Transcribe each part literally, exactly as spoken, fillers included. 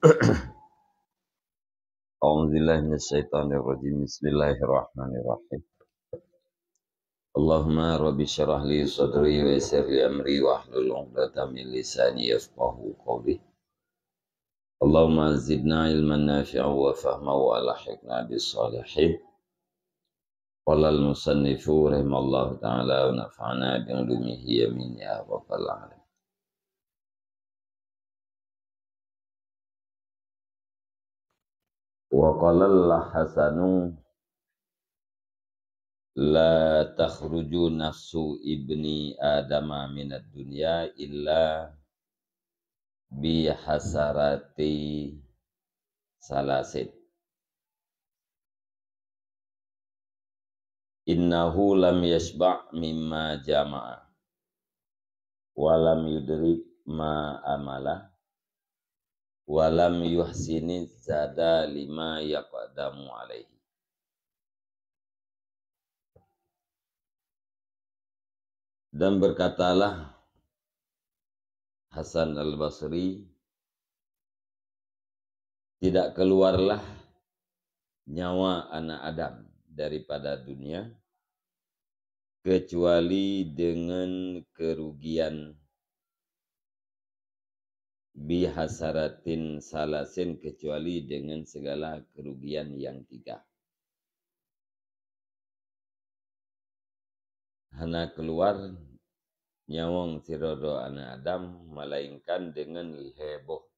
أعوذ بالله من الشيطان الرجيم. بسم الله الرحمن الرحيم. اللهم رب اشرح لي صدري ويسر لي أمري واحلل عقدة من لساني يفقهوا قولي. اللهم زدنا علما نافعا وفهما وألحقنا بالصالحين. قال المصنف رحمه الله تعالى ونفعنا بعلومه آمين يا رب العالمين. وقال الحسن: لا تخرج نفس ابن آدم من الدنيا إلا بحسرات ثلاث. إنه لم يشبع مما جمع، ولم يدرك ما أمل، ولم يحسن الزاد لما يقدم عليه. Dan berkatalah Hasan Al-Basri, "Tidak keluarlah nyawa anak Adam daripada dunia kecuali dengan kerugian, bihasaratin salasin, kecuali dengan segala kerugian yang tiga." Hana keluar nyawöng sidroe-droe aneuk Adam, melainkan deungon lhèe boh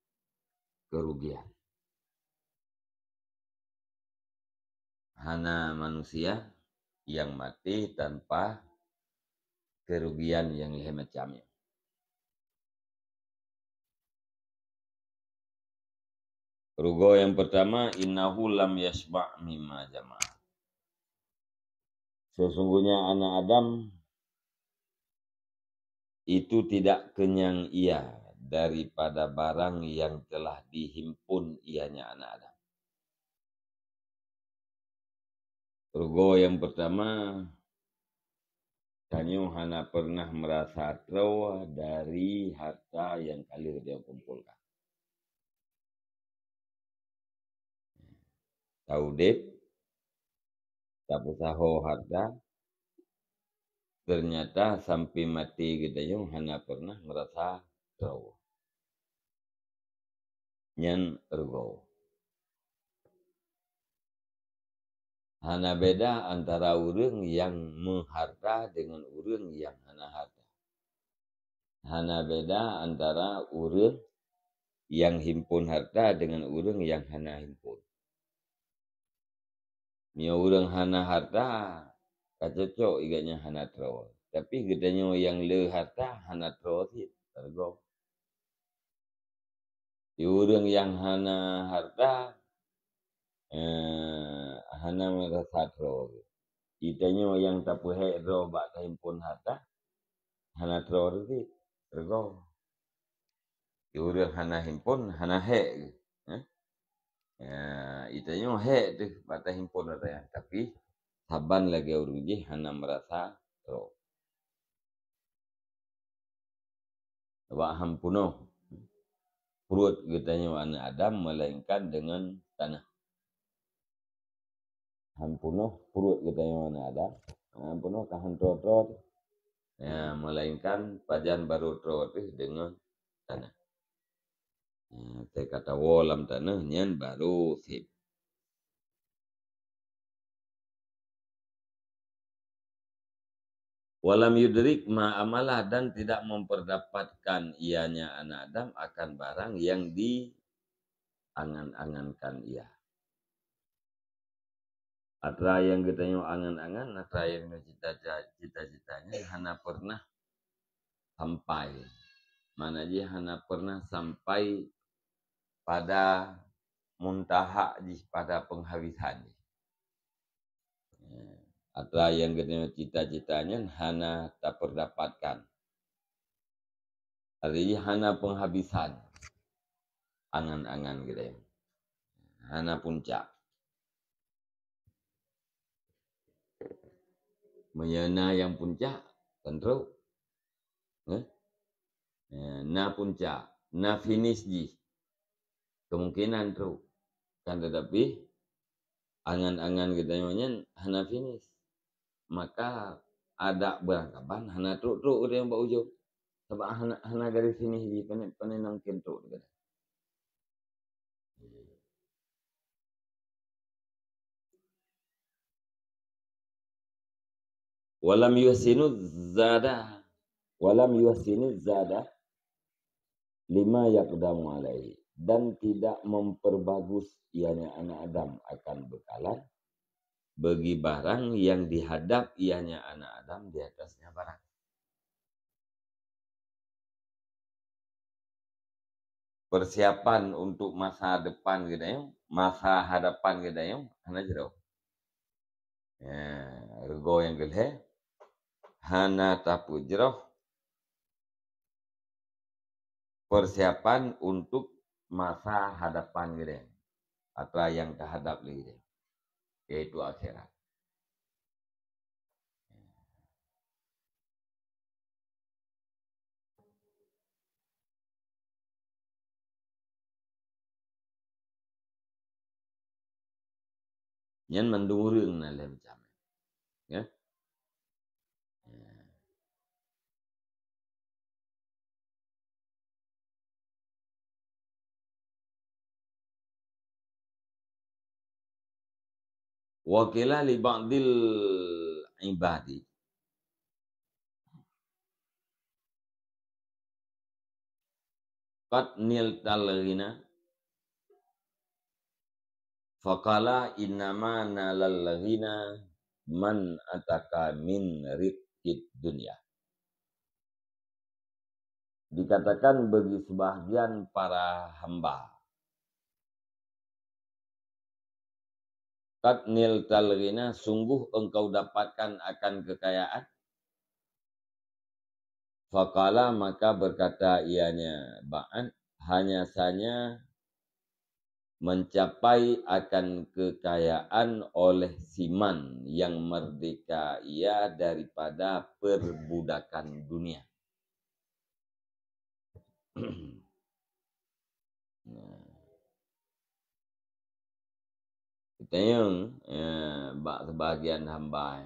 keurugian. Hana manusia nyang maté tanpa keurugian nyang lhèe macam nyan. Rugoe nyang peurtama, "Innahu lam yasyba' mimma jama'a." Sesungguhnya anak Adam itu tidak kenyang ia daripada barang yang telah dihimpun ianya anak Adam. Rugoe nyang peurtama, tanyoe hana pernah meurasa troe dari harta nyang ka lheueh tanyoe kumpolkan. Taudép, tapeusaho harta, ternyata sampai maté geutanyoe hana pernah meurasa troe. Nyan rugoe. Hana beda antara ureuëng nyang meuharta deungon ureuëng nyang hana harta. Hana beda antara ureuëng nyang himpon harta deungon ureuëng nyang hana himpon. Meunyoe ureuëng hana harta, ka cocok gobnyan hana troe. Tapi geutanyoe nyang le harta hana troe cit, rugoe. Di ureuëng nyang hana harta, eh, hana meurasa troe. Geutanyoe nyang tapeuhék droe bak tahimpon harta, hana troe cit, rugoe. Di ureuëng hana himpon, hana hék geuh. Eh? Ya, geutanyoe hék teuh bak tahimpon harta nyan, tapi saban lagée ureuëng jih hana meurasa troe. Bak han peunoh pruet geutanyoe aneuk Adam, melainkan deungon tanah. Han peunoh pruet geutanyoe aneuk Adam, han peunoh ka han troe-troe teuh. Ya, melainkan pajan barô troe teuh deungon tanah. Ya, teuka tawoe lam tanah nyan barô sép. Walam yudrik ma amalah, dan tidak memperdapatkan ianya anak Adam akan barang yang diangan-angankan ia. Atra nyang geutanyoe angan-angan, atra nyang geutanyoe cita-cita, cita-citanya hana pernah sampai. Makna jih hana pernah sampai pada muntaha jih, pada penghabisan jih. Atra nyang geutanyoe cita-cita nyan hana tapeurdapatkan. Artinya hana penghabisan angan-angan geutanyoe. Hana puncak. Meunyoe na nyang puncak, kan trok. Eh? Eh, na puncak, na finish jih. Kemungkinan trok. Kan tetapi, angan-angan geutanyoe nyan hana finish. Maka adak beurangkaban hana trok-trok geutanyoe bak ujong. Sabab hana, hana garis finish jih, pane, pane na mungken trok geutanyoe. Walam yuhsinu zada, walam yuhsinu zada lima yaqdamu alaihi, dan tidak memperbagus ianya anak Adam akan bekalan bagi barang yang dihadap ianya anak Adam di atasnya barang. Persiapan untuk masa depan geutanyoe, masa hadapan geutanyoe hana jroh. Ya, rugoe nyang keulhèe, hana tapeujroh persiapan untuk masa hadapan geutanyoe, atra nyang tahadap lé geutanyoe, yaitu akhirat. Nyan mandum ureueng na lhèe macam. Ya. Ya. Wa qila li ba'dil ibadi qad niltal ghina, faqala innama nalal ghina man ataka min rifqid dunya. Dikatakan bagi sebahagian para hamba, "Qad niltal ghina, sungguh engkau dapatkan akan kekayaan." Faqala, maka berkata ianya ba'an, hanya saja mencapai akan kekayaan oleh siman yang merdeka ia daripada perbudakan dunia. Nah. Geutanyoe, eh, bak sebahagian hamba,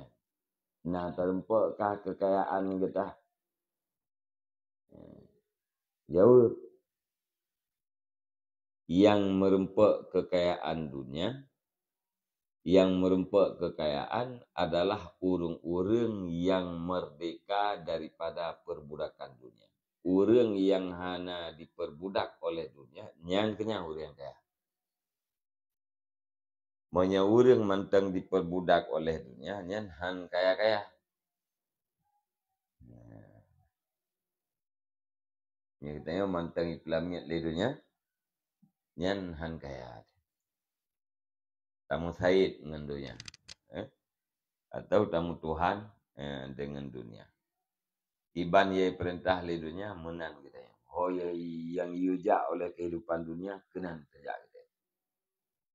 na teurumpok kah kekayaan geutanyoe? Eh, jaweueb, nyang meurumpok kekayaan dunia, nyang meurumpok kekayaan adalah ureuëng-ureuëng nyang merdeka daripada perbudakan dunia. Ureuëng nyang hana diperbudak oleh dunia, nyan keunyan ureuëng kaya. Meunyoe ureuëng mantong diperbudak oleh dunia, nyan han kaya-kaya. Nah. Nyan geutanyoe mantong ipeulamiet lé dunia, nyan han kaya. Tameusaid ngon dunia, eh? Atau tameutuhan, eh, deungon dunia. Iban yai peurintah lé dunia meunan geutanyoe. Ho nyang yue jak oleh keuhidupan dunia keunan tajak geutanyoe.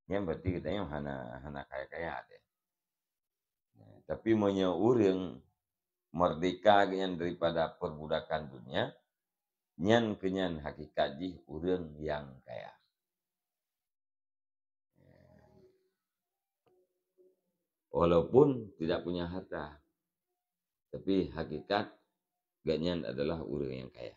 Nyan berarti geutanyoe hana, hana kaya-kaya teuh. Tapi meunyoe ureuëng merdeka geuhnyan daripada perbudakan dunia, nyan keunyan hakikat jih ureuëng nyang kaya. Walaupun tidak punya harta, tapi hakikat geuhnyan adalah ureuëng nyang kaya.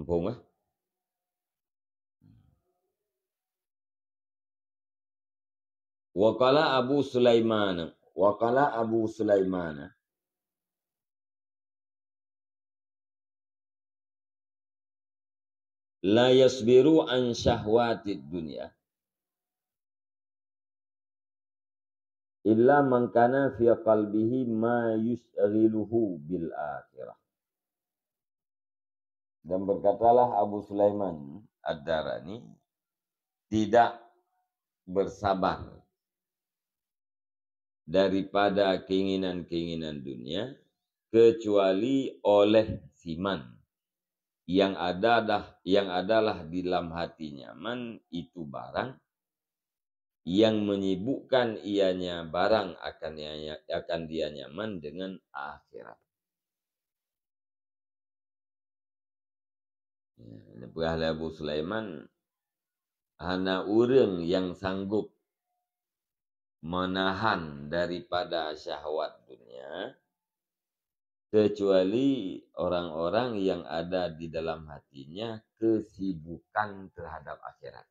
Muphom, eh? Wa qala Abu Sulaiman, wa qala Abu Sulaiman, "La yasbiru an syahwatid dunya illa man kana fi qalbihi ma yusyaghiluhu bil akhirah." Dan berkatalah Abu Sulaiman Ad-Darani, "Tidak bersabar daripada keinginan-keinginan dunia, kecuali oleh siman yang ada dah, yang adalah di dalam hatinya man itu barang yang menyibukkan ianya barang akan ianya, akan dia nyaman dengan akhirat. Ya, neupeugah lé Abu Sulaiman, hana ureuëng nyang sanggup menahan daripada syahwat dunia, kecuali orang-orang yang ada di dalam hatinya kesibukan terhadap akhirat.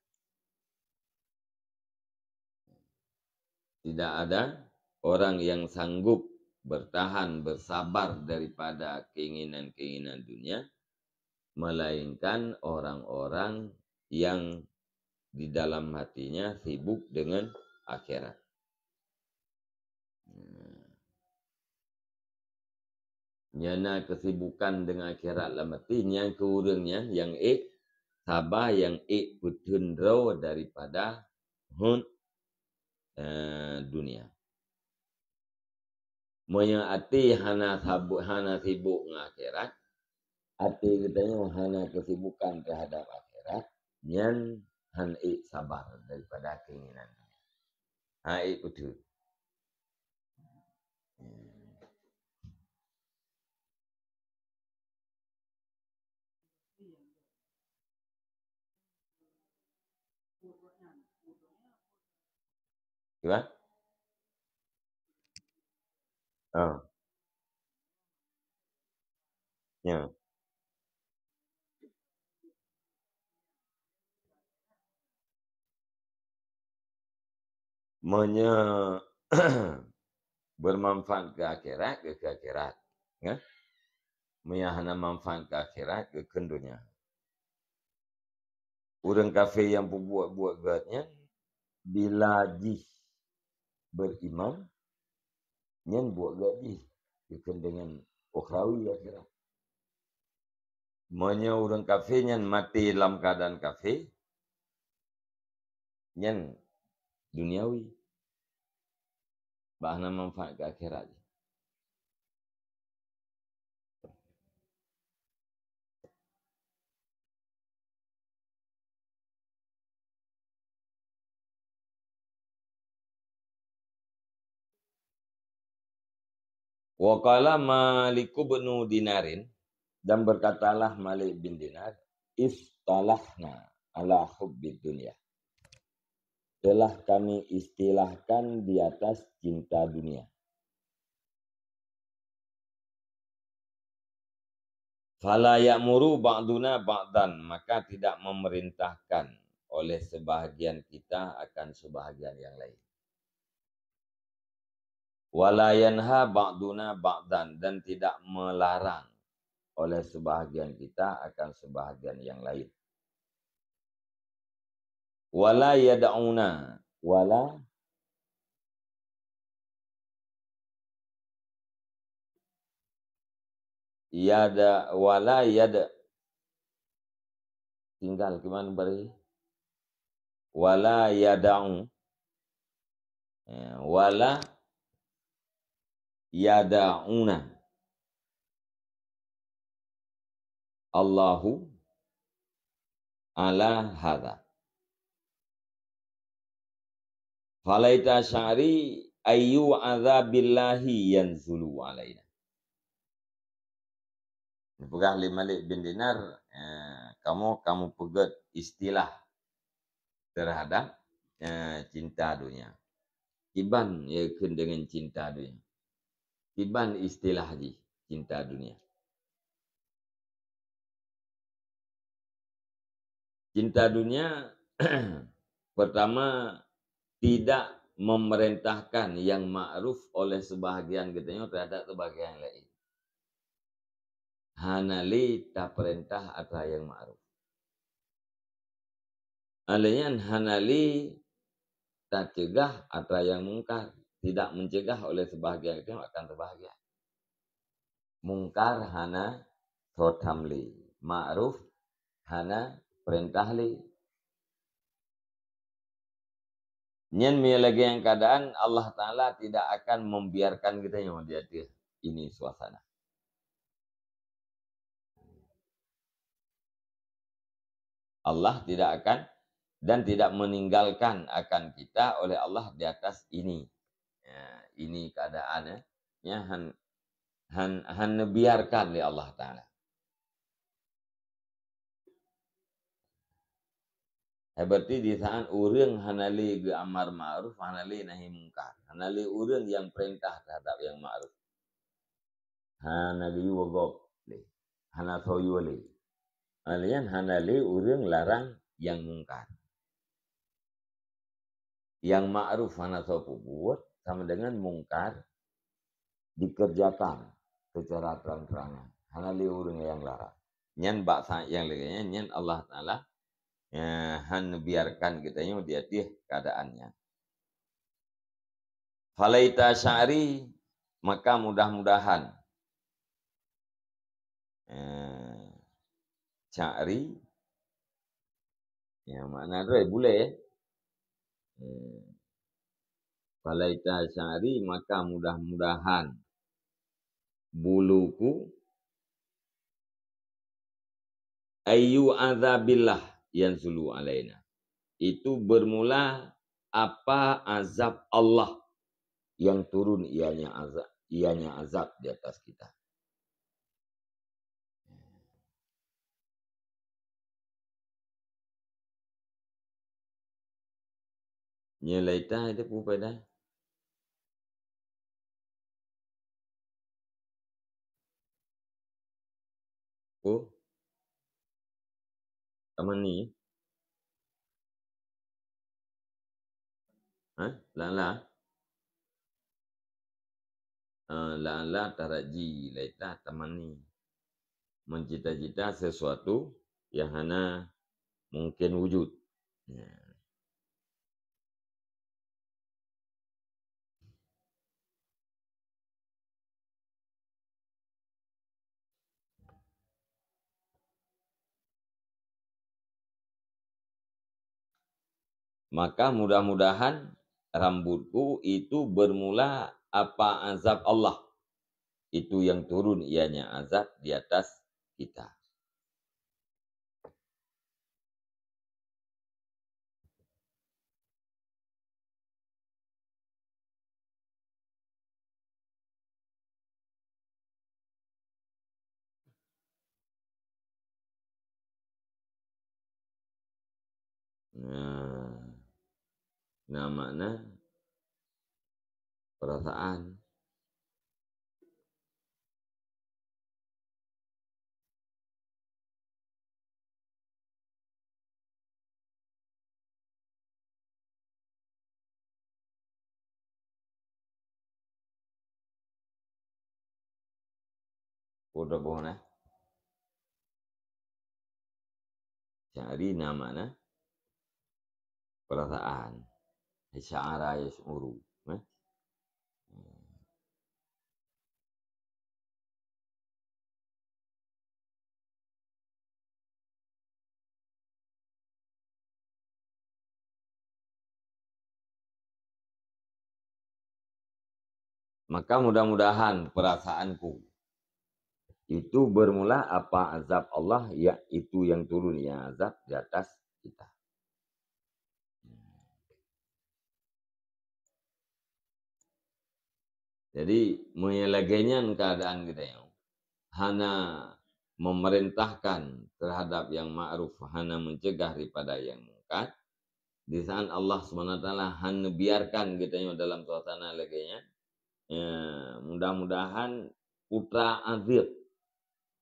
Tidak ada orang yang sanggup bertahan, bersabar daripada keinginan-keinginan dunia, melainkan orang-orang yang di dalam hatinya sibuk dengan akhirat. Nyan na kesibukan dengan akhirat lam arti nyan keu ureuëng nyan nyang ék saba, nyang ék peuteun droe daripada hot, eh, dunia. Meunyoe até hana sabu-, hana sibuk ngon akhirat, até geutanyoe hana kesibukan terhadap akhirat, nyan han ék sabar daripada keinginan dunia. Han ék peuteun. Kiban? Ah. Ya. Meunyoe bermanfaat keu akhirat, keu akhirat. Ya. Meunyoe hana manfaat keu akhirat, keu, keu dunia. Ureuëng kafé nyang peubuet buet gét nyan, bila jih beriman, nyan buet gét jih dikeue deungon ukhrawi akhirat. Meunyoe ureuëng kafé nyan maté lam keuadaan kafé, nyan duniawi. Bah hana manfaat keu akhirat jih. Wa qala Malik bin Dinarin, dan berkatalah Malik bin Dinar, "Istalahna ala hubbid dunya." Telah kami istilahkan di atas cinta dunia. "Fala ya'muru ba'duna ba'dan," maka tidak memerintahkan oleh sebahagian kita akan sebahagian yang lain. "Wala yanha ba'duna ba'dan," dan tidak melarang oleh sebahagian kita akan sebahagian yang lain. "Wala yad'una," wala yada, "Wala yada." Tinggal kiban bari? "Wala yada'u." Ya, "Wala yada'una." Allahu ala hadza. "Falaita sya'ri ayyu adzabillahi yanzulu alaina." Dipeugah lé Malik bin Dinar, eh, kamoe, kamoe peugét istilah terhadap, eh, cinta dunia. Kiban, ya, kheun deungon cinta dunia. Kiban istilah jih cinta dunia. Cinta dunia, pertama, tidak memerintahkan yang ma'ruf oleh sebahagian geutanyoe terhadap sebahagian lain. Hana lé tapeurintah atra nyang ma'ruf. Alèh nyan hana lé taceugah atra nyang mungkar, tidak mencegah oleh sebahagian geutanyoe akan sebahagian. Mungkar hana soe tham lé, ma'ruf hana peurintah lé. Nyan meunyo lagèe nyan keuadaan, Allah Taala tidak akan membiarkan geutanyoe di ateueh ini suasana. Allah tidak akan dan tidak meninggalkan akan kita oleh Allah di atas ini. Ya, ini keadaan, ya. Ya, han, han, han neubiarkan lé Allah Taala. Hai, berarti di saat ureuëng hana lé geuamar ma'ruf, hana lé nahi mungkar, hana lé ureuëng nyang peurintah terhadap nyang ma'ruf. Hana geuyue gob lé, hana soe yue lé. Alaihan hana lé ureuëng larang nyang mungkar. Nyang ma'ruf hana soe peubuet sama dengan mungkar dikerjakan secara terang-terangan. Hana lé ureuëng nyang larang. Nyan bak saat nyang lagée nyan, nyan Allah Taala, eh, han neubiarkan geutanyoe di ateueh keadaan nyan. Falaita sya'ri, maka mudah-mudahan. Eh, sya'ri, ya, makna droe bulée, ya. Eh, falaita sya'ri, maka mudah-mudahan buluku, ayyu azabillah yanzulu alaina. Itu bermula apa azab Allah yang turun, ianya azab, ianya azab di atas kita. Nyoe laita itu peue faedah? Peue? Tamani? Hah? La'alla? Eh, la'alla taraji, laita tamani. Mencita-cita sesuatu yang hana mungkin wujud. Ya. Maka mudah-mudahan rambutku itu bermula apa azab Allah. Itu yang turun ianya azab di atas kita. Nah, na makna perasaan. Peue teuboh na? Sya'ri na makna perasaan. Sya'ara yas'uru, eh? Maka mudah-mudahan perasaanku itu bermula apa azab Allah, yaitu yang turun, ya, azab di atas kita. Jadi, meunyo lagée nyan keuadaan geutanyoe, hana memerintahkan terhadap nyang ma'ruf, hana mencegah daripada nyang mungkar, di saat Allah Subhanahu wa Taala hana biarkan geutanyoe dalam suasana lagée nyan, ya, mudah-mudahan putra azab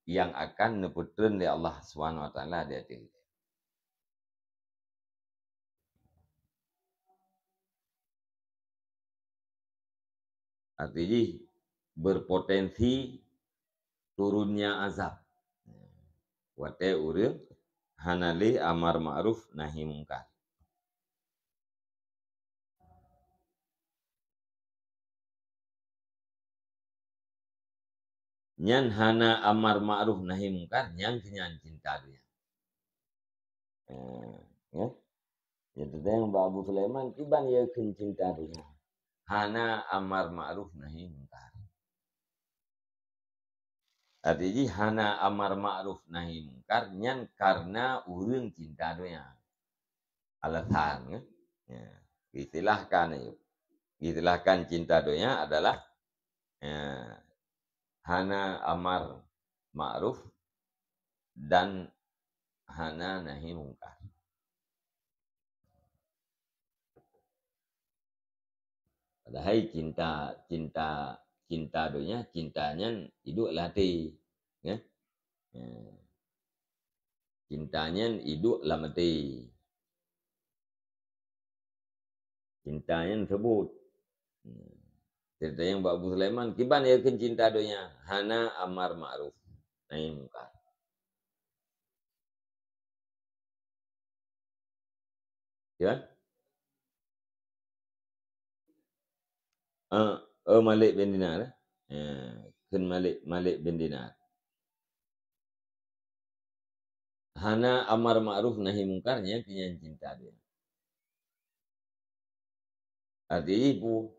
yang akan neupeutreun lé Allah Subhanahu wa Taala di ateueh geutanyoe. Arti jih, berpotensi turunnya azab watée ureuëng hana lé amar ma'ruf nahi mungkar. Nyan hana amar ma'ruf nahi mungkar, nyan keuh nyan cinta donya. Eh, ya. Nyan teuntang bak Abu Sulaiman, kiban ia kheun cinta donya. Hana amar ma'ruf nahi mungkar. Arti jih hana amar ma'ruf nahi mungkar, nyan karena ureuëng cinta donya. alasan, kan? Ya. Istilahkan itu. Istilahkan cinta donya adalah, ya, hana amar ma'ruf dan hana nahi mungkar. Padahai cinta, cinta, cinta donya, cinta nyan iduek lam até. Ya. Ya. Cinta nyan iduek lam até. Cinta nyan seubut. Hmm. Cerita nyang bak Abu Sulaiman, kiban ya kheun cinta donya, hana amar ma'ruf nahi mungkar. Ya? Eh, eh, Malik bin Dinar, eh. Eh, kheun Malik, Malik bin Dinar. Hana amar ma'ruf nahi mungkar, nyan keuh nyan cinta dia. Arti jih peue?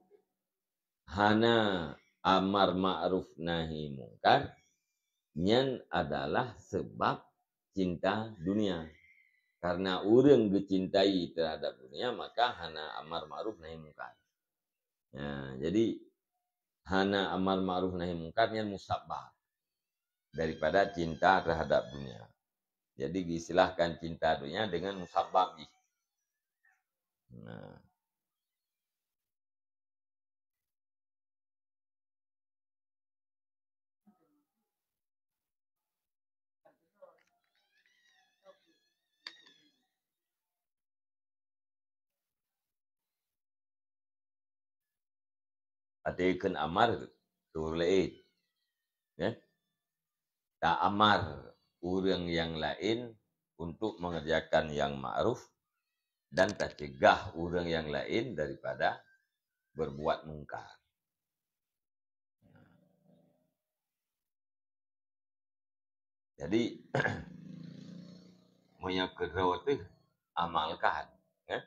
Hana amar ma'ruf nahi mungkar, nyan adalah sebab cinta dunia. Karena ureuëng geucintai terhadap dunia, maka hana amar ma'ruf nahi mungkar. Nah, jadi hana amar ma'ruf nahi mungkar nyan musabbab daripada cinta terhadap dunia. Jadi, diistilahkan cinta dunia dengan musabbab jih. Nah. Até kheun amar keu ureuëng laén. Ya? Ta amar ureuëng nyang laén untuk mengerjakan yang ma'ruf dan tacegah ureuëng nyang laén daripada berbuat mungkar. Jadi, meunyoe keudroe teuh amalkan, ya.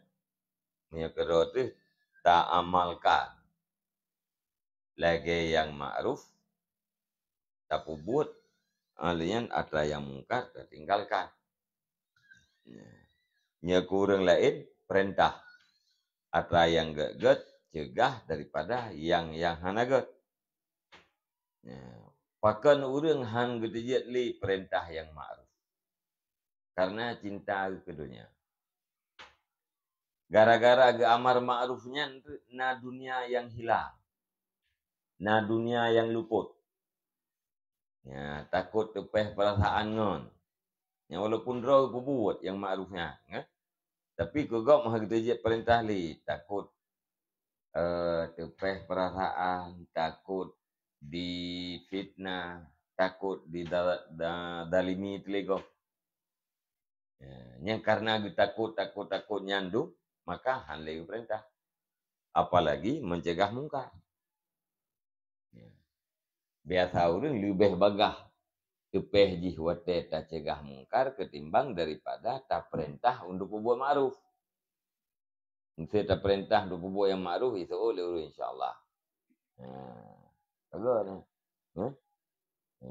Meunyoe keudroe teuh ta amalkan lagée nyang ma'ruf, tapeubuet, lheueh nyan atra nyang mungkar tatinggalkan. Nyoe keu ureuëng laén peurintah, atra nyang gét-gét ceugah daripada nyang, nyang hana gét. Nyoe, pakon ureuëng han geuteujeuet lé peurintah nyang ma'ruf? Karena cinta keu donya. Gara-gara geuamar ma'ruf nyan na dunia nyang hilang. Na dunia nyang lupot. Ya, takot teupeh peurasaan ngon. Ya, walaupun droe peubuet nyang ma'ruf nyan, ya. Tapi keu gob meuhai geuteujeuet peurintah lé, takot, eh, teupeh peurasaan, takot difitnah, takot dida-, da-, dalimi teuh lé gob. Ya, nyang karena geutakot, takot, takot nyan dum, maka han lé geupeurintah. Apalagi mencegah mungkar. Ya. Biasa ureuëng leubeh bagah teupeh jih watée tacegah mungkar ketimbang daripada tapeurintah untuk peubuet ma'ruf. Meusé tapeurintah untuk peubuet nyang ma'ruf, iseuôt lé ureuëng, insya Allah. Ha, bagus ni. Ha? Ha.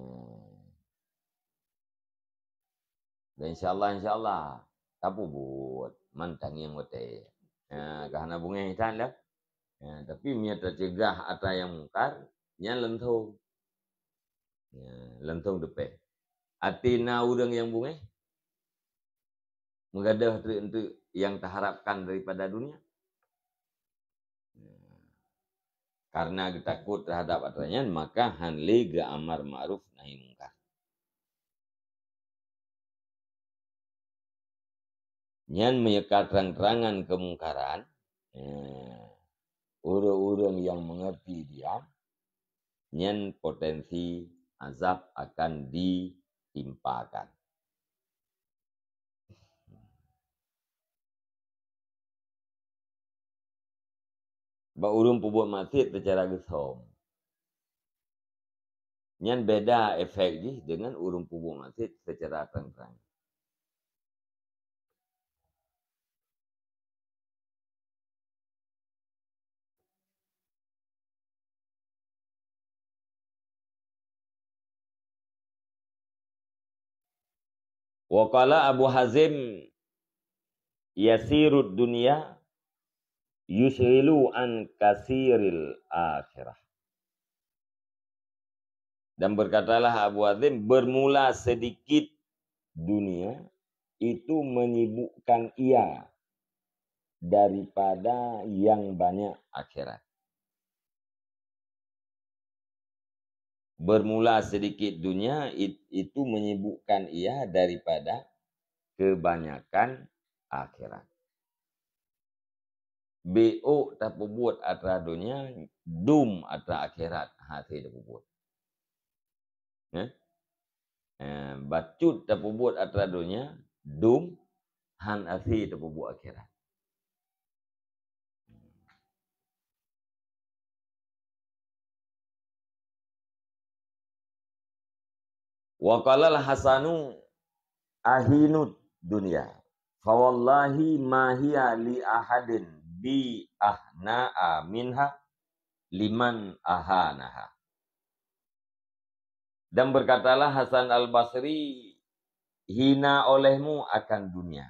Dan insya Allah, insya Allah, tapeubuet, man tangieng watée. Ha, ka hana beungéh that lah. Ha, tapi meunyoe tacegah atra nyang mungkar, nyan leuntong. Ya, leuntong teupeh. Até na ureuëng nyang beungéh, meugadôh treuk-treuk nyang taharapkan daripada dunia. Karena geutakot terhadap atra nyan, maka han lé geuamar ma'ruf nahi mungkar. Nyan meunyoe ka trang-trangan keumungkaran, eh, ureuëng-ureuëng nyang meungerti diam, nyan potensi azab akan ditimpakan. Bak ureuëng peubuet maksiat seucara geusöm. Nyan beda efek jih deungon ureuëng peubuet maksiat seucara trang-trang. Wa qala Abu Hazim, yasirud dunya yusyghilu an kasiril akhirah. Dan berkatalah Abu Hazim, bermula sedikit dunia itu menyibukkan ia daripada yang banyak akhirat. Bermula sedikit dunia it-, itu menyibukkan ia daripada kebanyakan akhirat. Beuôk tapeubuet atra donya, dum atra akhirat hase tapeubuet. Eh? Eh, bacut tapeubuet atra donya, dum han hase tapeubuet akhirat. Wa qalal Hasanu ahinud dunya. Fa wallahi ma hiya li ahadin bi ahna'a minha liman ahanaha. Dan berkatalah Hasan Al-Basri, hina olehmu akan dunia.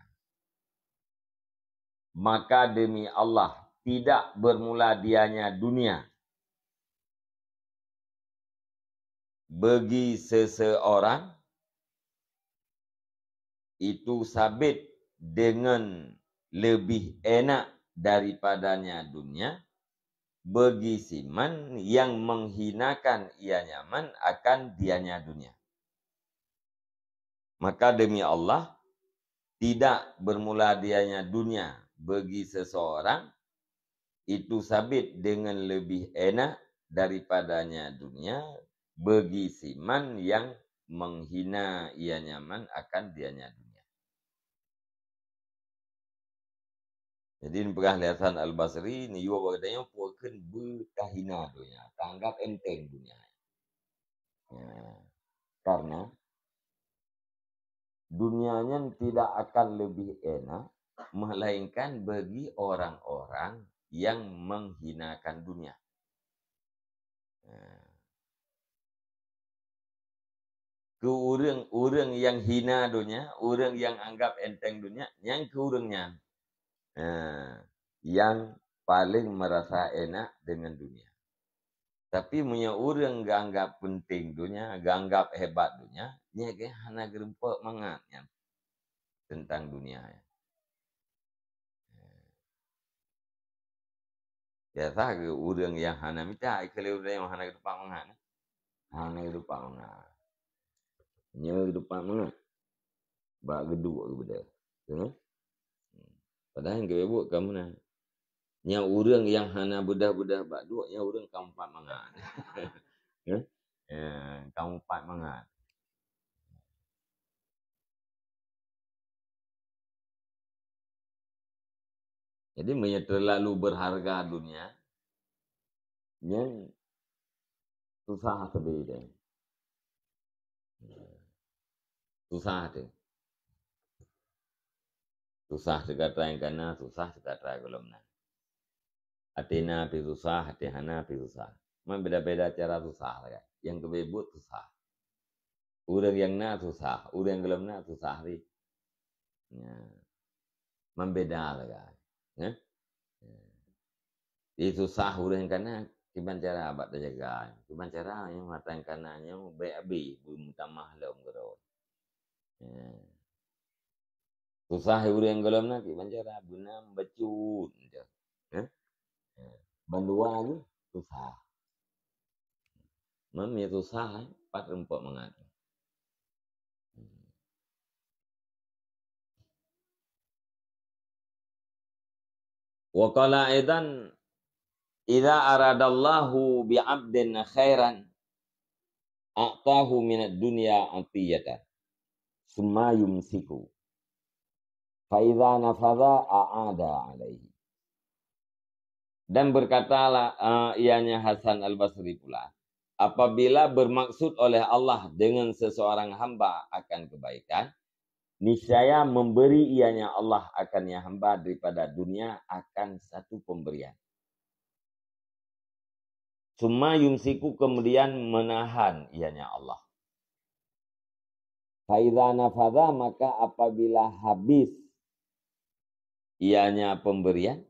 Maka demi Allah, tidak bermula dianya dunia bagi seseorang itu sabit dengan lebih enak daripadanya dunia, bagi siman yang menghinakan ia nyaman akan dianya dunia. Maka demi Allah, tidak bermula dianya dunia bagi seseorang itu sabit dengan lebih enak daripadanya dunia bagi siman yang menghina ia nyaman akan dianya dunia. Jadi, neupeugah lé Hasan Al-Basri, neuyue bak geutanyoe peue kheun beutahina donya, taanggap enteng dunia. Ya. Karena dunia nyan tidak akan lebih enak, melainkan bagi orang-orang yang menghinakan dunia. Nah. Keu ureuëng-ureuëng nyang hina donya, ureuëng nyang anggap enteng donya, nyang keu ureuëng nyan, nah, nyang paléng meurasa enak deungon donya. Tapi meunyoe ureuëng geuanggap peunteng donya, geuanggap hebat donya, nyan keuh hana geurumpok mangat nyan teuntang donya nyan. Biasa geu ureuëng nyang hana mita, ikeu lé ureuëng nyang hana geutupat mangat. Hana geutupat mangat. Nyoe geutupat mangat. Bak geuduek geubeudôh. Teuh? Padahai geubuet ka meunan. Nyang ureuëng nyang hana beudah-beudah bak duek, nyang ureuëng ka mupat mangat. Heh? Ya, ka mupat mangat. Jadi, meunyoe teulalu beurharga donya, nyan susah sabe deh. Susah teuh. Susah teuh gata nyang kana, susah teuh gata gohlom na. Até na pih susah, até hana pih susah. Man beda-beda cara susah lagée. Nyang keubeue buet susah. Ureuëng nyang na susah, ureuëng gohlom na susah pih. Nya. Man beda lagée. Nya. Di susah ureuëng kana, kiban cara bak tajaga. Kiban cara nyang mata nyang kana nyoe bék abéh beumeutamah lom keudroe. Nya. Susah ureuëng gohlom na, kiban cara beunam bacut. Nya. Nya. Bandua lagi susah. Man meunyoe susah, eh, pat rumpok mangat. Wa qala aidan, "Idza aradallahu bi 'abdin khairan, a'tahu minad dunya 'atiyatan, summa yumsiku. Fa idza nafadha a'ada 'alaihi." Dan berkatalah, eh, ianya Hasan Al-Basri pula, "Apabila bermaksud oleh Allah dengan seseorang hamba akan kebaikan, niscaya memberi ianya Allah akan ia hamba daripada dunia akan satu pemberian. Summa yumsiku, kemudian menahan ianya Allah. Fa idza nafadha, maka apabila habis ianya pemberian,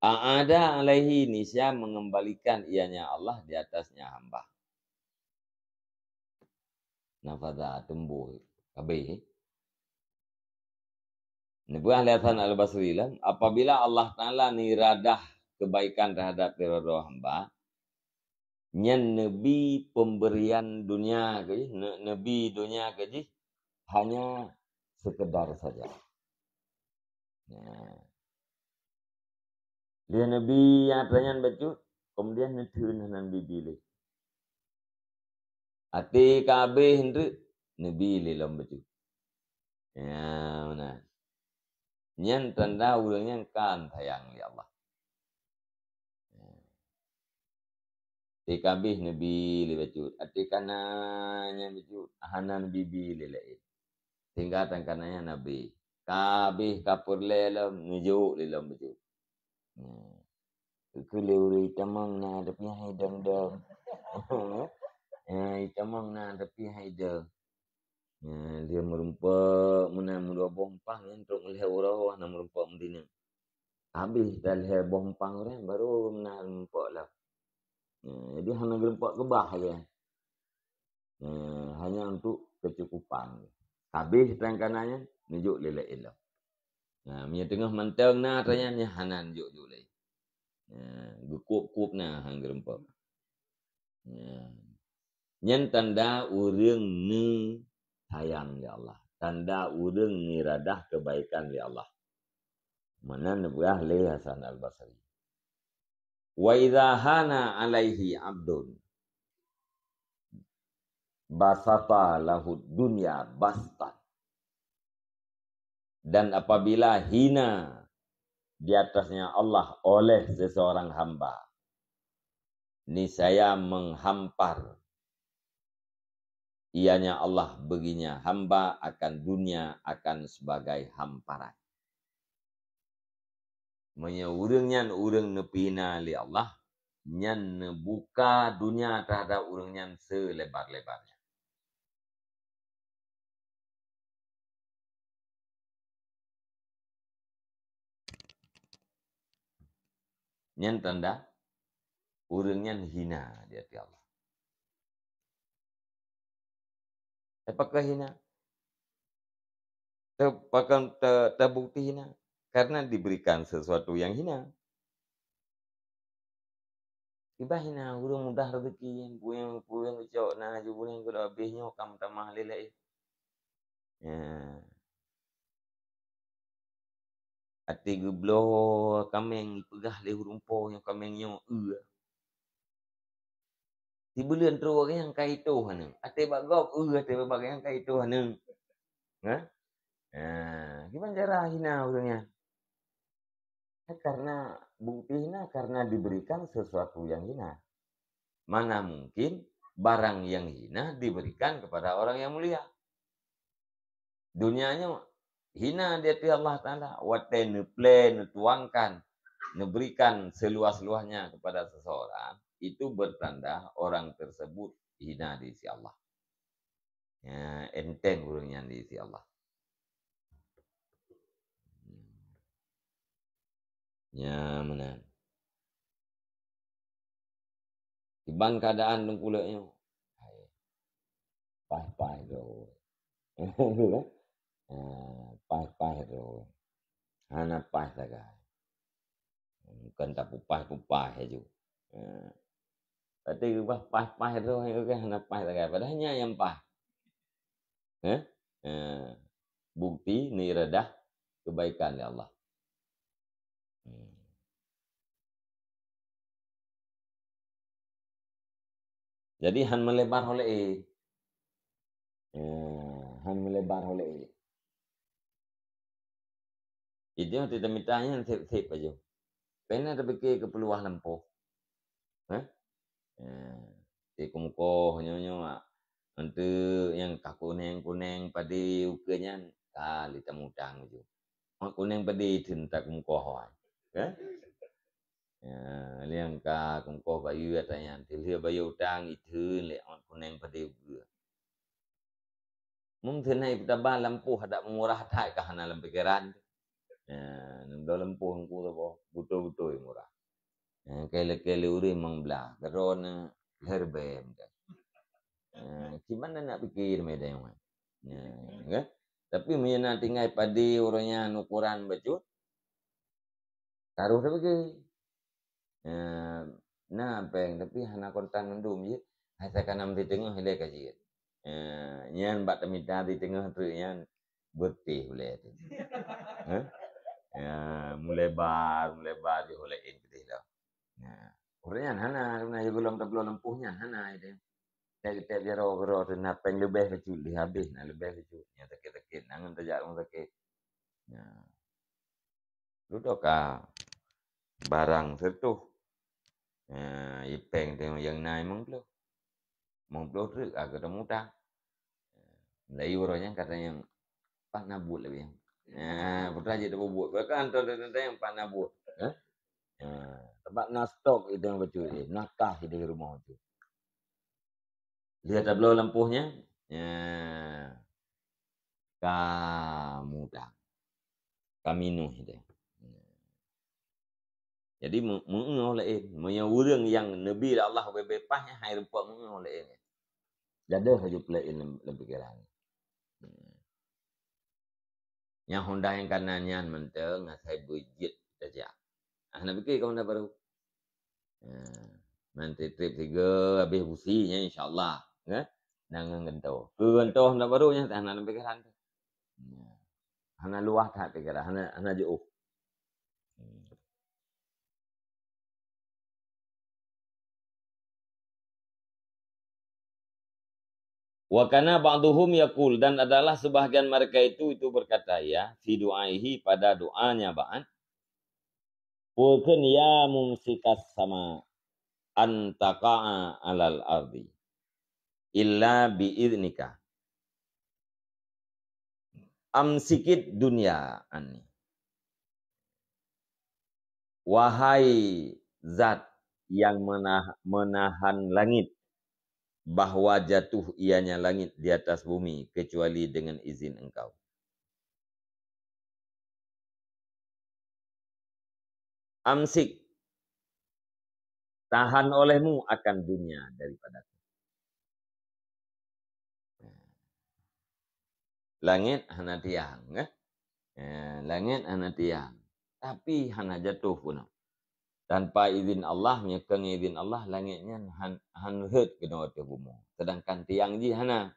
a'ada alaihi, niscaya mengembalikan ianya Allah di atasnya hamba. Nafadha, tumbuh, habis. Neupeugah lé Hasan Al-Basri lah, apabila Allah Taala neuradah kebaikan terhadap sidroe hamba, nyan neubi pemberian dunia keu jih, ne-, neubi dunia keu jih hanya sekedar saja. Nah. Lheueh neubi nyang atra nyan bacut, kemudian neutheun hana neubi lé. Até ka habéh treuk, neubi lé lom bacut. Ya, meunan. Nyan tanda ureuëng nyan kan sayang lé Allah. Até ka habéh neubi lé bacut. Até ka na nyan bacut, hana neubi-bi lé laén. Sehingga tan ka na nyan habéh. Ka habéh ka peureulée lom, neujok lé lom bacut. Hmm. Keu lé ureuëng itamong na tapi hai dong-dong. Ya, itamong na tapi hai dong. Ya, dia meurumpok meunan meudua boh empang nyan trok lhée uroe hana meurumpok meudina. Habéh dah lhée boh empang ureuëng baru meunan meurumpok lah. Ya, jadi hana geurumpok keubah lé. Eh, hanya untuk kecukupan. Habéh tan ka na nyan, neujok lé laén lom. Nah, meunyoe teungoh mantong na atra nyan, nyan hana neujok-jok lé. Nah, geukueb-kueb na han geurumpok. Nah. Nyan tanda ureuëng neusayang lé Allah. Tanda ureuëng neuradah kebaikan lé Allah. Meunan neupeugah lé Hasan Al-Basri. Wa idza hana alaihi abdun basata lahud dunya bastan. Dan apabila hina di atasnya Allah oleh seseorang hamba, niscaya menghampar ianya Allah baginya hamba akan dunia akan sebagai hamparan. Meunyoe ureuëng nyan ureuëng neupeuhina lé Allah, nyan neubuka dunia terhadap ureuëng nyan seulebar-lebarnya. Nyan tanda ureuëng nyan hina di ateueh Allah. Apakah hina? Te-, pakon te-, teubukti hina? Karena diberikan sesuatu yang hina. Kiban hina, ureuëng mudah rezeki, peue nyang, peue nyang geucok na laju buleuen keu habéh nyoe ka meutamah lé laén. Ya. Até geubloe kaméng, ipeugah lé ureuëng po nyoe kaméng nyoe eu. Sibuleuen trok nyang ka itoh aneuk. Até bak gob eu, até bak nyang ka itoh aneuk. Ha? Ha, kiban cara hina ureuëng nyan? Karena bukti hina karena diberikan sesuatu yang hina. Mana mungkin barang yang hina diberikan kepada orang yang mulia? Dunia nyoe hina di ateueh Allah Taala, watée neuplé, neutuangkan, neuberikan seluas-luasnya kepada seseorang, itu bertanda orang tersebut hina di sisi Allah. Ya, enteng ureuëng nyan di sisi Allah. Ya, meunan. Kiban keadaan teungku leuek nyoe. Hai. Paih-paih droe. Ah, paih-paih droe. Hana paih sagai. Bukan tapupaih-pupaih laju. Ah. Tapi geupeugah paih-paih droe, hana paih sagai. Padahal nyan nyang paih. Eh? Eh, bukti neuradah kebaikan lé Allah. Hmm. Jadi, han meulebar ho lé. Eh, han meulebar ho lé. Itu nyang teutamita nyan sép-sép laju. Pena tapike keu peuluwah lampôh. Hah? Eh, si kumkoh nyoe-nyoe, ah. Enteuk nyang ka kuneng-kuneng padé ukeue nyan, ka lé tamutang laju. Mak kuneng padé theun takumkoh ai. Hah? Ya, liang ka kumkoh bayeue ata nyan, teulheueh bayeue utang, itheun lé mak kuneng padé ukeue. Mungken hai peutaba lampôh adak meumurah that ka hana lam pikeran. Ya, enam belas lempôh Teungku saboh, beutôi-beutôi murah. Ya, kali-kali ureueng mang blah, keudroe na lhèe ribèe mantong. Ya, kiban nak pikir meunan. Ya, kan? Tapi meunyoe na tinggai padé uroe nyan ukoran bacut, ka roh tapike. Ya, na péng, tapi hana kontan mandum jih. Hai takanam siteungoh ilèe ka jeuet. Ya, nyan bak tamita siteungoh treuk nyan beuteh ulèe teuh. Hah? Ya, mulebar, mulebar jih ulèe in keudeh dah. Ya. Ureueng nyan hana, na gohlom tabloe lempôh nyan hana itu. Tiep-tiep jaroe-jaroe teuh na péng leubeh bacut, lheuh habéh na leubeh bacut. Nyang sakét-sakét na ngon tajak rumoh sakét. Ya. Dudoe ka barang sireutoh. Ha, ipéng teuh nyang na limong ploh. Limong ploh treuk ka geutanyoe mutang. Meulayu uroe nyan ka tanyong, "Pat na buet lagèe nyan?" Ha, putra jeuet tapubuet. Bahkan tanyong, "Pat na buet?" Ha? Ha, teuma na stok itu nyang bacut, eh, na kah itu di rumoh tu. Lheueh tabloe lempôh nyan, ya, ka mudang, ka minus deh. Jadi, meu-, meu'en óh laén. Meunyoe ureueng nyang neubi lé Allah ubé-bé paih nyan, hai rumpok meu'en óh laén. Gadoh laju peulaén lam, lam pikeran. Nyang honda nyang kanan nyan mantong asai beujeuet tajak. Ah, na pike keu honda barô. Ha, nanti trip tiga habéh busi nyan, insya Allah, kan? Nang ngon gantoe. Keu gantoe honda barô nyan, hana lam pikeran teuh. Ya. Hana luwah that pikeran, hana, hana jiôh. Hmm. Wa kana ba'duhum yaqul, dan adalah sebahagian mereka itu, itu berkata, ya, fi du'aihi, pada doanya ba'an, peue kheun, "Ya mumsikas sama, an taqa'a alal ardi, illa bi idnika." Amsikid dunya anni. Wahai zat yang menah-, menahan langit, bahwa jatuh ianya langit di atas bumi kecuali dengan izin Engkau. Amsik, tahan olehmu akan dunia daripadaku. Langét hana tiang, eh? Eh, langét hana tiang, tapi hana jatuh pun. Tanpa izin Allah, meunyoe keu izin Allah, langét nyan han, han rhot keunoe ateueh bumoe. Sedangkan tiang jih hana.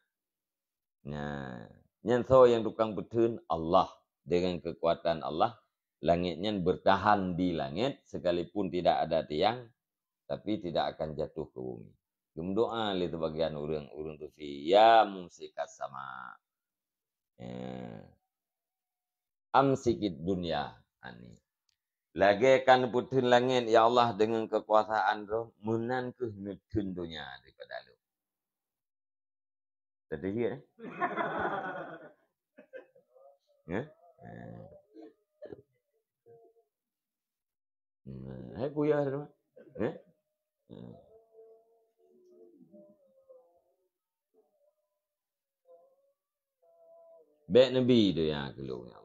Nah, nyan soe nyang tukang peutheun? Allah. Dengan kekuatan Allah, langét nyan bertahan di langét, sekalipun tidak ada tiang, tapi tidak akan jatuh ke bumi. Geumeudoa lé sibagian ureuëng, ureuëng Sufi, "Ya mumsikas sama, eh, amsikid dunya anni." Lagée ka neupeutheun langét, ya Allah, deungon keukuasaan Droe, meunan kheueh neutheun donya daripada lôn. Teudeue, eh? Ya? Eh. Hmm, hai kuya tu. Eh? Hmm. Bék neubi donya keu lôn, ya Allah.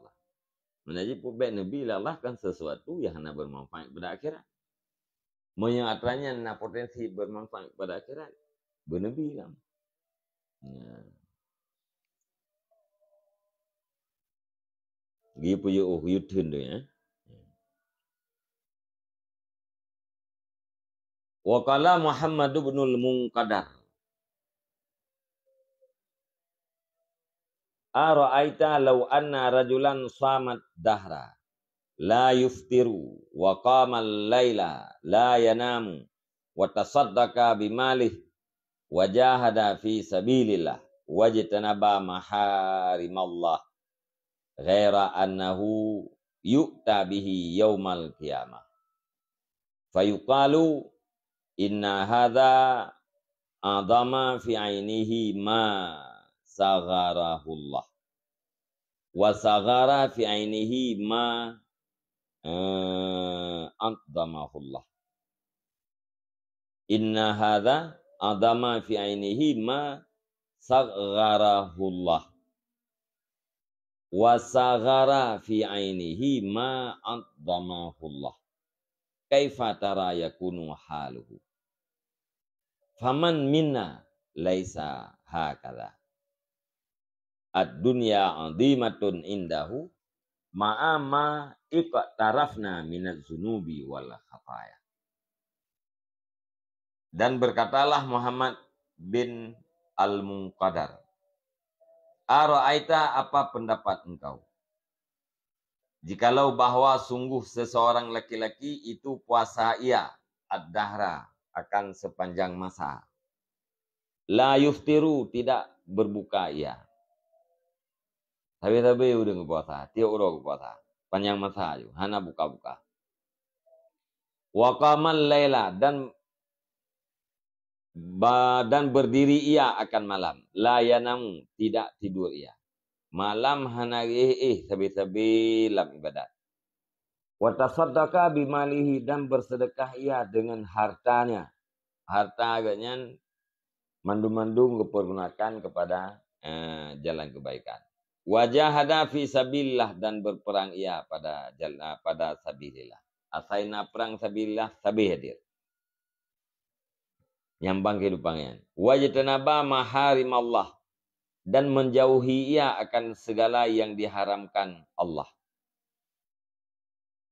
Meunan jih peubék neubi lé Allah kan sesuatu nyang hana bermanfaat kepada akhirat. Meunyoe atra nyan na potensi bermanfaat kepada akhirat, beuneubi lam. Nah. Geupeuyeuh yue theun tu, ya. Wa qala Muhammad ibnul Munqadar, "Ara'aita law anna rajulan shamat dahra, la yuftiru, wa qamal laila, la yanamu, wa tasaddaqa bimalih, wa jahada fi sabilillah, wajtanaba maharimallah, ghaira annahu yu'ta bihi yaumal qiyamah. Fayuqalu, inna hadza adama fi ainihi ma sagharahullah. Wa saghara fi ainihi ma, eh, adamahullah. Inna hadza adama fi ainihi ma sagharahullah." Wa saghara fi ainihi ma 'azzamahullah. Kaifa tara yakunu haluhu? Faman minna laisa hakadha. Ad-dunya 'azimatun indahu ma'a ma iqtarafna minaz zunubi wal khataya. Dan berkatalah Muhammad bin Al-Munqadar, "Ara'aita, apa pendapat engkau? Jikalau bahwa sungguh seseorang laki-laki itu puasa ia ad-dahra, akan sepanjang masa. La yuftiru, tidak berbuka ia." Sabe-sabe ureuëng geupuasa, tiep uroe geupuasa, panjang masa ju, hana buka-buka. Wa qamal laila, dan ba-, dan berdiri ia akan malam. La yanamu, tidak tidur ia. Malam hana éh-éh sabe-sabe lam ibadat. Wa tasaddaqa bimalihi, dan bersedekah ia dengan hartanya. Harta agaknya mandum-mandum geupergunakan kepada, eh, jalan kebaikan. Wa jahada fi sabilillah, dan berperang ia pada jal-, pada sabilillah. Asai na perang sabilillah, sabe hadir. Nyambang kehidupan nyan. Wajtanaba maharimallah, dan menjauhi ia akan segala yang diharamkan Allah.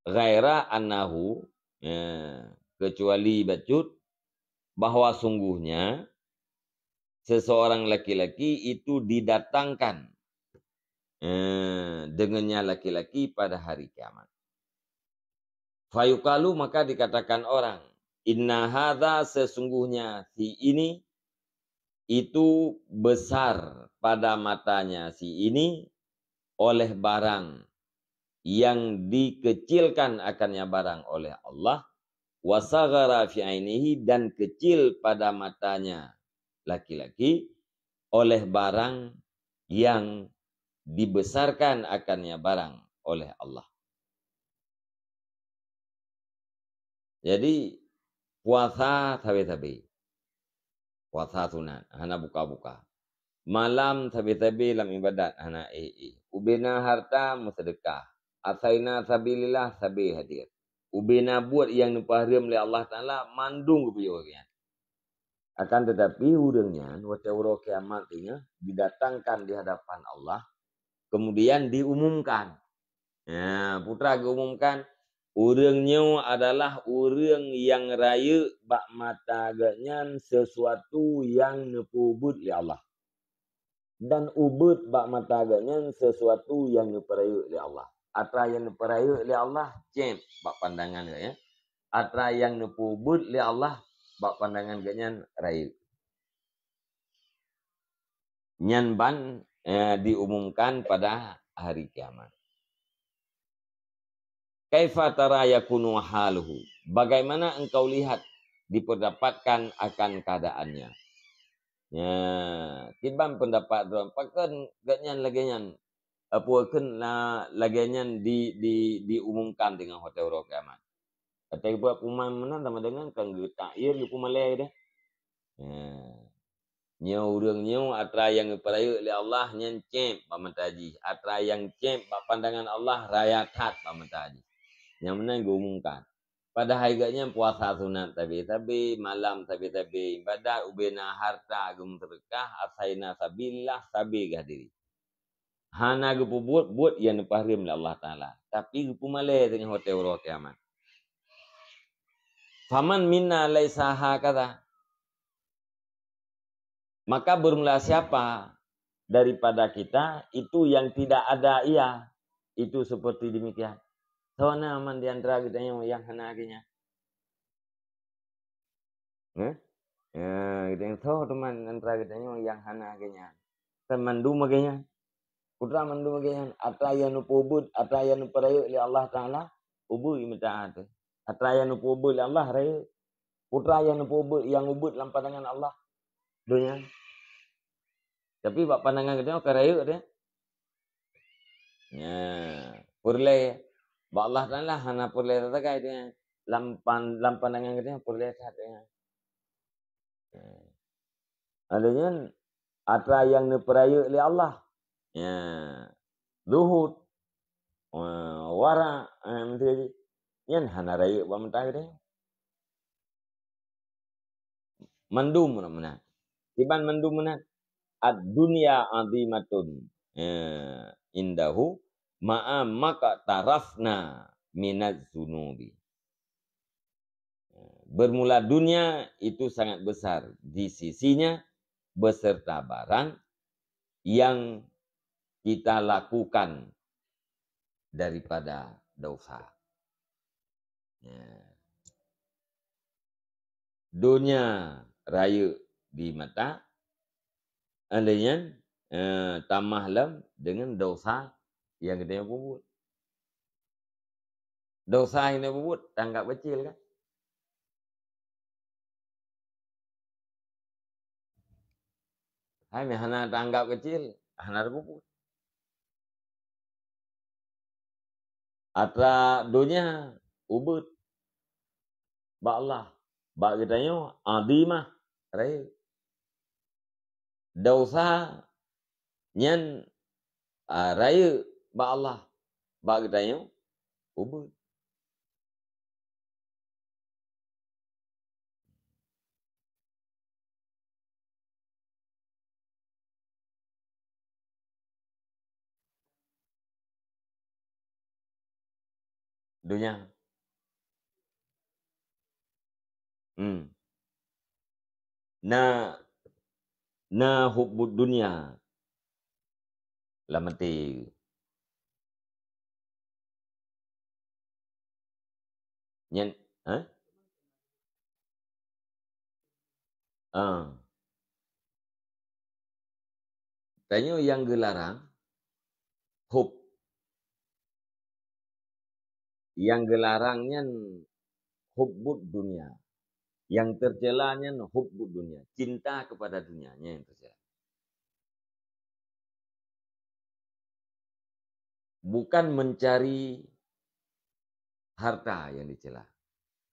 Ghaira annahu, ya, kecuali bacut bahwa sungguhnya seseorang laki-laki itu didatangkan, eh, dengannya laki-laki pada hari kiamat. Fayuqalu, maka dikatakan orang, "Inna hadza, sesungguhnya si ini itu besar pada matanya si ini oleh barang yang dikecilkan akannya barang oleh Allah, wa saghara fi ainihi, dan kecil pada matanya laki-laki oleh barang yang dibesarkan akannya barang oleh Allah." Jadi, puasa sabe-sabe. Puasa sunat, hana buka-buka. Malam sabe-sabe lam ibadat, hana éh-éh. Ubena harta, meusedekah. Asai na sabilillah, sabe hadir. Ubena buet nyang neupeuhareuem lé Allah Taala, mandum geupiôh nyan. Akan tetapi, ureuëng nyan watée uroe kiamat nyan didatangkan di hadapan Allah, kemudian diumumkan. Ya, putra geuumumkan, ureuëng nyoe adalah ureuëng nyang rayeuk bak mata geuh nyan sesuatu nyang neupeubuet lé Allah. Dan ubeut bak mata geuh nyan sesuatu nyang neupeurayeuk lé Allah. Atra nyang neupeurayeuk lé Allah céb bak pandangan geuh nyan. Atra nyang neupeubuet lé Allah bak pandangan geuh nyan rayeuk. Nyan ban, eh, diumumkan pada hari kiamat. "Kaifa tara yakunu haluhu?" Bagaimana engkau lihat diperdapatkan akan keadaannya? Ya, kiban pendapat droe, pakon geuh nyan lagée nyan? Apa kheun na lagée nyan di, di, diumumkan deungon watée uroe kiamat? Watée geupeugah peuman meunan sama dengan kan geutakhir geupeumalée deh. Ya. Nyoe ureuëng nyoe atra nyang geupeurayeuk lé Allah nyan céb bak mata jih, atra nyang céb bak pandangan Allah raya that bak mata jih. Nyang meunan geuumumkan. Padahai geuh nyan puasa sunat sabe-sabe, malam sabe-sabe, ibadat, ubena harta, geumeusedekah, asai na sabilillah, sabe geuhadiri. Hana geupeubuet buet nyang neupahrém lé Allah Taala, tapi geupeumalée teungoh watée uroe kiamat. "Faman minna laisa hakadha?" Maka bermula siapa daripada kita itu yang tidak ada ia itu seperti demikian. Soe na man di antara geutanyoe nyang hana lagée nyan? Eh? Ya, geutanyoe soe teuma antara geutanyoe nyang hana lagée nyan? Kan mandum lagée nyan. Putra mandum lagée nyan, atra nyang neupeubuet, atra nyang neupeurayeuk lé Allah Taala, ubeut meuta teuh. Atra nyang neupeubuet lé Allah rayeuk. Putra nyang neupeubuet, nyang ubeut lam pandangan Allah donya. Tapi bak pandangan geutanyoe ka rayeuk teuh. Ya, peureulée bak Allah Taala hana peureulée teuh sagai teuh. Lam pan-, lam pandangan geutanyoe peureulée that teuh. Ya. Ada nyan atra nyang neupeurayeuk lé Allah. Ya. Zuhud, eh, wara, eh, menteri nyan hana rayeuk bak mata geutanyoe. Mandum meunan. Kiban mandum meunan. Ad-dunya azimatun, eh, indahu ma'a maqtarafna minaz zunubi. Bermula dunia itu sangat besar di sisinya beserta barang yang kita lakukan daripada dosa. Ya. Donya rayeuk di mata, andai nyan, eh, tamah lom deungon dosa nyang geutanyoe peubuet. Dosa nyang geutanyoe peubuet tanggap keucil kan? Hai meuhana tanggap keucil, hana teupeubuet. Atra donya ubeuet bak Allah, bak geutanyoe azimah, rayeuk. Dosa nyan, a, rayeuk bak Allah, bak geutanyoe ubeuet. Donya. Hmm. Na, na hubbud dunya lam até. Nyan, ha? Ah. Tanyoe nyang geularang, hub. Nyang geularang nyan hubbud dunya. Nyang teucela nyan hubbud dunya, cinta kepada dunia, nyan nyang teucela. Bukan mencari harta yang dicela,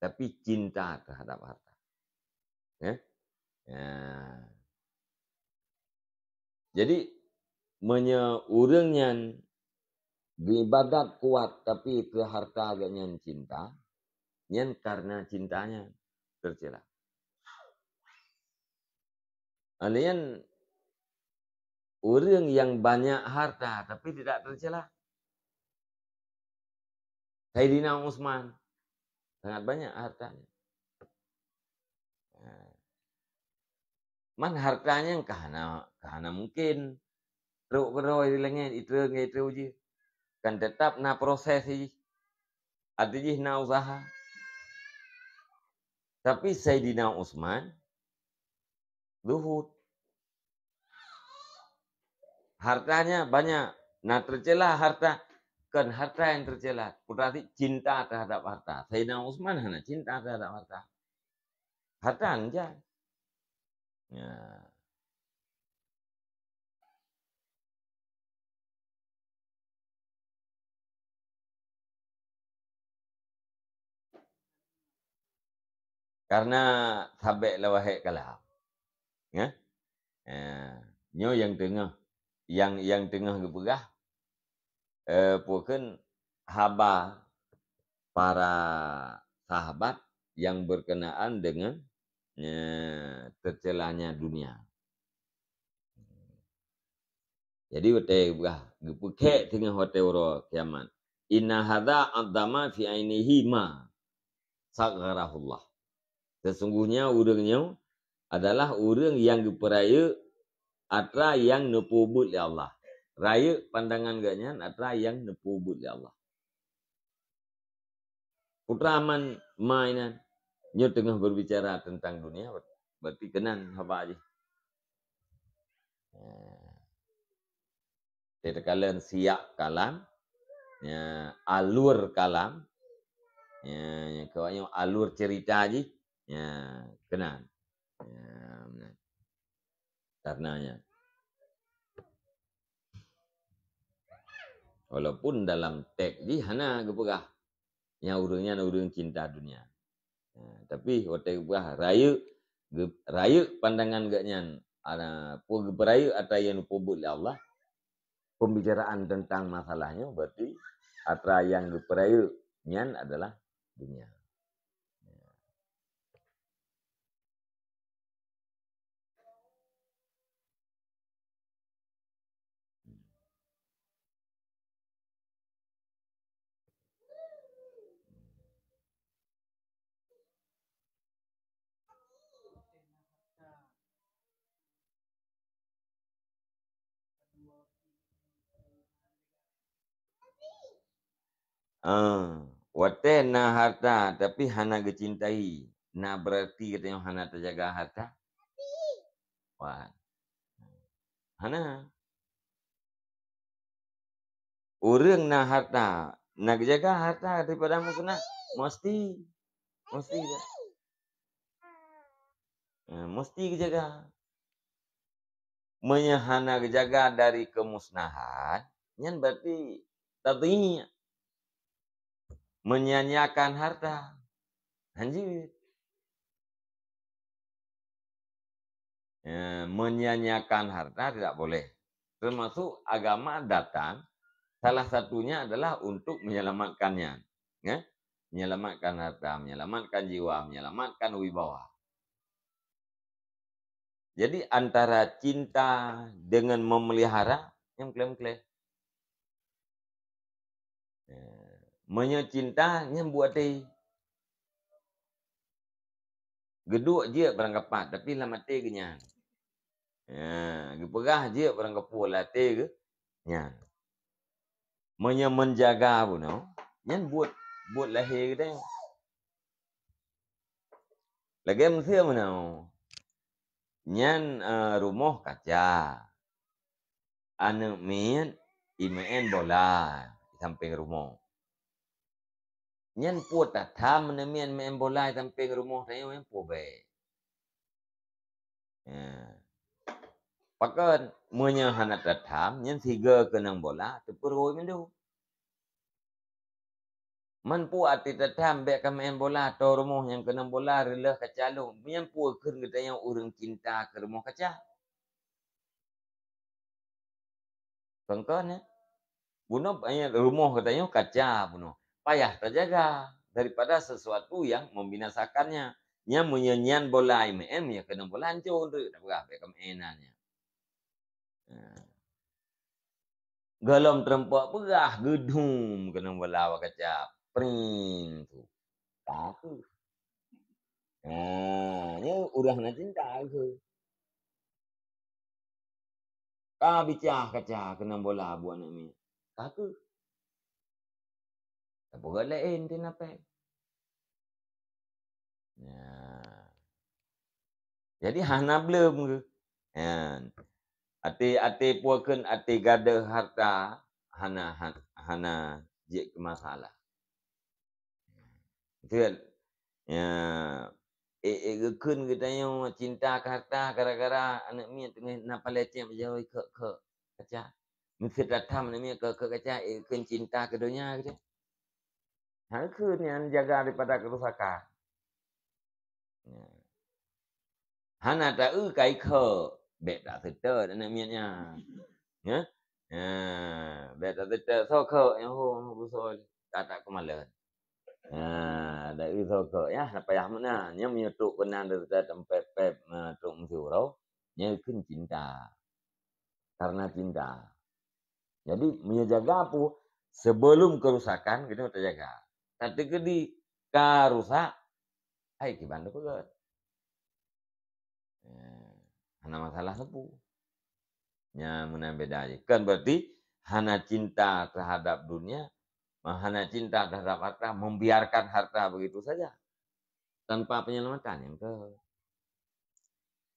tapi cinta terhadap harta. Ya? Ya. Jadi, meunyoe ureuëng nyan geuibadat kuat, tapi keu harta geuh nyan cinta, nyan karena cintanya tercela. Laén ureuëng nyang banyak harta tapi tidak tercela. Saidina Utsman sangat banyak hartanya. Nah, man hartanya ka hana, ka hana mungkin trok keudroe di langét, itrön ngon itrön jih. Kan tetap na proses jih. Ateueh jih na usaha. Tapi Saidina Utsman zuhud. Hartanya banyak. Na tercela harta. Kon harta nyang tercela. Putra cinta terhadap harta. Saidina Utsman hana cinta terhadap harta. Harta nyan. Ya. Karena sabek lawahek kalam. Ya? Ya. Nyoe nyang teungoh, nyang, nyang teungoh geupeugah, eh, peue kheun haba para sahabat yang berkenaan dengan, eh, tercelanya dunia. Jadi watée geupeugah, geupeukhék teungoh watée uroe kiamat. Inna hadza adzama fi ainihi ma sagharahullah. Sesungguhnya ureuëng nyoe adalah ureuëng nyang geupeurayeuk atra nyang neupeubuet lé Allah. Rayeuk pandangan geuh nyan atra nyang neupeubuet lé Allah. Putra man ma inan, nyoe teungoh berbicara tentang dunia, berarti keunan haba jih. Teukalon siyak kalam, ya, alur kalam, ya, nyang keu awak nyoe alur cerita jih, ya, keunan. Ya, meunan. Karena nyan. Walaupun dalam teks jih hana geupeugah nyang ureuëng nyan ureuëng cinta dunia. Ha, tapi watée geupeugah rayeuk, geu-, rayeuk pandangan geuh nyan, ana, peue geupeurayeuk atra nyang neupeubuet lé Allah, pembicaraan tentang masalah nyoe, berarti atra nyang geupeurayeuk nyan adalah dunia. Ah, watée na harta tapi hana geucintai, na berarti geutanyoe hana tajaga harta? Wah. Hana. Ureuëng na harta, na geujaga harta daripada meukeuna? Musti. Musti. Eh, musti geujaga. Meunyoe hana geujaga dari kemusnahan, nyan berarti tadhi', menyia-nyiakan harta. Hanjeuet. Eh, menyia-nyiakan harta tidak boleh. Termasuk agama datang, salah satunya adalah untuk menyelamatkan nyan. Ya? Menyelamatkan harta, menyelamatkan jiwa, menyelamatkan wibawa. Jadi, antara cinta dengan memelihara, nyan meuklé-meuklé. Eh, meunyoe cinta, nyan buet até. Geuduek jeuet barang kapat, tapi lam até geuh nyan. Ya, geupeugah jeuet barang kapeue lam até geuh nyan. Meunyoe menjaga bunoe, nyan buet, buet lahé geutanyoe. Lagée miseue meunoe, nyan, eh, rumoh kaca. Aneuëk miet imeu'en bola di sampéng rumoh. Nyan peue tatham aneuëk miet meu'en bola di sampéng rumoh tanyoe, nyan peue bék. Ya. Pakon, meunyoe hana tatham, nyan sigoe keunong bola, teupeuroi mandum. Man peue até tatham bék ka meu'en bola, tô rumoh nyang keunong bola, reuloh kaca lom. Nyan peue kheun geutanyoe ureuëng cinta keu rumoh kaca? Kon-kon, ya. Bunoe, eh, rumoh geutanyoe kaca bunoe. Payah tajaga daripada sesuatu yang membinasakannya. Nyan meunyoe nyan bola imeu'en, meunyoe keunong bola hancô, tapeugah bék ka meu'en nyan. Nah. Gohlom teurumpok peugah, geudum keunong bola bak kaca. Pring tu. Ka kheueh. Ha, nyoe ureuëng hana cinta kheueh. Ka bicah kaca keunong bola buet aneuëk miet. Ka kheueh. Tapeugah laén ti na péng. Ya. Jadi hana bleuem geuh. Nyan. Até, até peue kheun até gadôh harta hana, han-, hana jeuet keu masalah. Beutôi? Ya. Eh, eh, geukheun geutanyoe cinta keu harta gara-gara aneuëk miet teungoh na palécéng beujaroe keu, keu kaca. Miseue tatham aneuëk miet keu, keu kaca, eh, geukheun cinta keu donya geutanyoe. Hana kheun nyan jaga daripada keurusakan. Ya. Hana ta-eu kai kho, bék taseutôt aneuëk miet nyan. Ya? Ya, bék taseutôt soe kho nyang ho, ho busoe, ka takeumalon. Ya, ta-eu soe kho, ya, hana payah meunan. Nyan meunyoe trok keunan taseutôt teumpat pép, eh, trok meusiuroe, nyan kheun cinta. Karena cinta. Jadi, meunyoe jaga peue, sebelum kerusakan, keuneuk tajaga. Tateukeudi ka rusak, hai kiban teupeugöt. Eh, hana masalah sapeue. Nyan meunan beda jih. Kan berarti hana cinta terhadap dunia, hana cinta terhadap harta, membiarkan harta begitu saja. Tanpa penyelamatan nyang keu.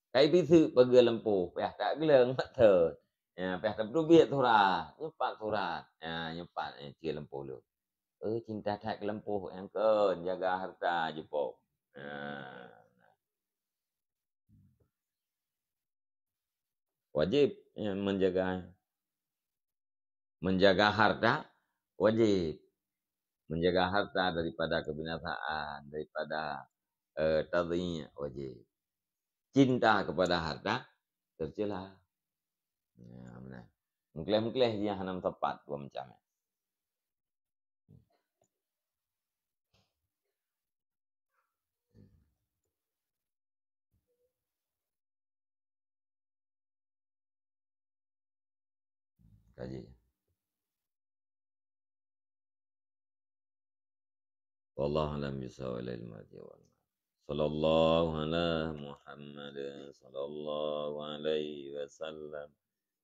Kai biseuk pageue lampôh, payah tagleueng mat thon. Ya, payah tapeudubiet surat, nyoe pat surat. Ya, nyoe pat, eh, cie lampôh lôn. Eh, cinta that keu lampôh nyang kon, jaga harta jipok. Ya. Wajib, ya, menjaga, menjaga harta wajib. Menjaga harta daripada kebinasaan, daripada, eh, tadhi' wajib. Cinta kepada harta tercela. Ya, benar. Meukleh-meukleh jih hana meusapat dua macam. Kaji. Wallahu a'lam bishawab. Ilal marji wal ma'ad. Sallallahu ala Muhammad, sallallahu alaihi wasallam.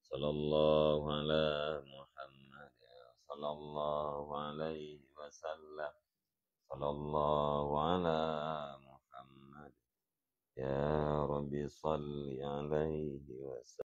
Sallallahu ala Muhammad, sallallahu alaihi wasallam. Sallallahu ala Muhammad. Ya Rabbi salli alaihi wasallam.